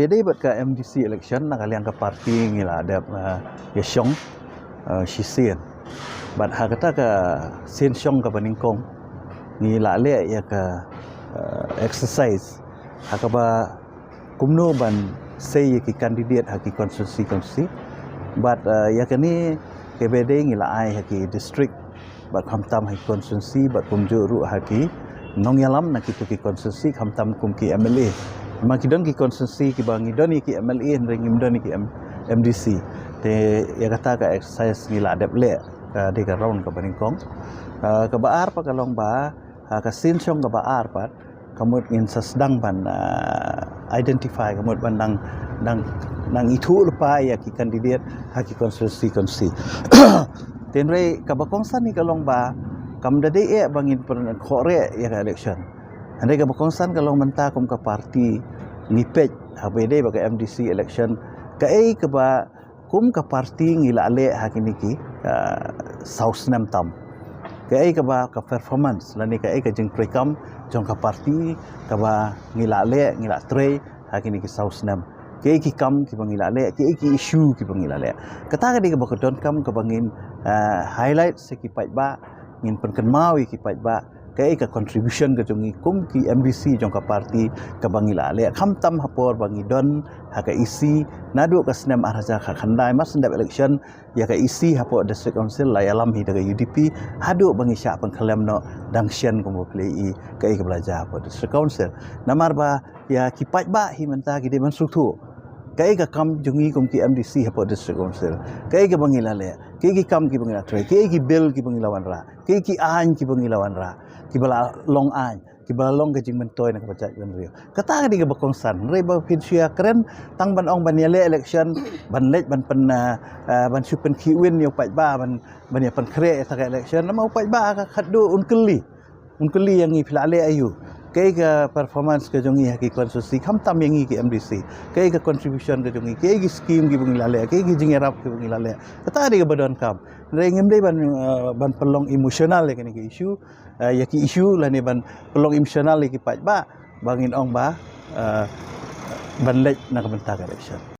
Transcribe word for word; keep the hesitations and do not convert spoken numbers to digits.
Dei bad ka M D C election, na ka liang ka party ngi la dep, eh, ïa shong, eh, shisien. Bad ha kata ka sien shong kaba nyngkong ngi la leh ïa ka, eh, exercise ha kaba kumno ban sei ïa ki candidate ha ki constituency constituency. Bad, eh, ïa kane kaba dei ngi la ai ha ki district, bad khamtam ha ki constituency, bad kumjuh ruh ha ki nongïalam na kitu ki constituency, khamtam kum ki M L A. Ma ki don ki constituency kiba ngi don ïa ki M L A, hynrei ngim don ïa ki M-, M D C. Te ïa kata ka exercise ngi la dep leh, ka dei ka round kaba nyngkong. Eh, kaba ar pat ka long ba, ha ka sien shong kaba ar pat, ka mut ngin sa sdang ban, ah, identify, ka mut ban dang, dang, dang ithuh lypa ïa ki candidate ha ki constituency constituency. Te hynrei kaba kongsan hi ka long ba kam da dei eh ba ngin pynkhohreh ïa ka election. Hynrei kaba kongsan ka long mynta kum ka party ngi peit haba dei bad ka M D C election, kaei kaba kum ka party ngi la leh ha kine ki, ah, saw snem tam. Kaei kaba ka performance lane kaei ka jingtrei kam jong ka party kaba ngi la leh, ngi la trei ha kine ki saw snem. Kaei ki kam kiba ngi la leh, kaei ki issue kiba ngi la leh. Kata ka dei kaba ka donkam kaba ngin, ah, highlight sha ki paidbah, ngin pynkynmaw ïa ki paidbah kaei ka contribution ka jong ngi kum ki M D C jong ka party kaba ngi la leh. Khamtam ha por ba ngi don ha ka E C, naduh ka snem ar hajar khatkhyndai, mar shu dep election ïa ka E C hapoh District Council la ïalam hi da ka U D P, haduh ba ngi shah pynkhyllem noh dang shen kumba phi ïohi kaei kaba la jia hapoh District Council. Namar ba ïa ki paidbah hi mynta ki dei ban sngewthuh kaei ka kam jong ngi kum ki M D C hapoh District Council. Kaei kaba ngi la leh, kaei ki kam kiba ngi la trei, kaei ki bill kiba ngi la wanrah, kaei ki aiñ kiba ngi la wanrah, kiba la long aiñ, kiba la long ka jingmyntoi na kaba jaitbynriew. Kata ka dei kaba kongsan, hynrei ba phin shu ïakren tang ban ong ban ïaleh election, ban leit ban pyn, ah, ah, ban shu pynkhih win ïa u paidbah, ban, ban ïa pynkhreh ïa kata ka election, namar u paidbah ha ka khatduh un kylli. Un kylli ïa ngi phi la leh aïu. Kaei ka performance ka jong ngi ha ki constituency, khamtam ïa ngi ki M D C. Kaei ka contribution ka jong ngi, kaei ki scheme kiba ngi la leh, kaei ki jingïarap kiba ngi la leh. Kata ka dei kaba donkam. Hynrei ngim dei ban, eh, ban pynlong emotional ïa kane ka issue, eh, ïa ki issue lane ban pynlong emotional ïa ki paidbah ba ngin ong ba, eh, ban leit na ka bynta ka election.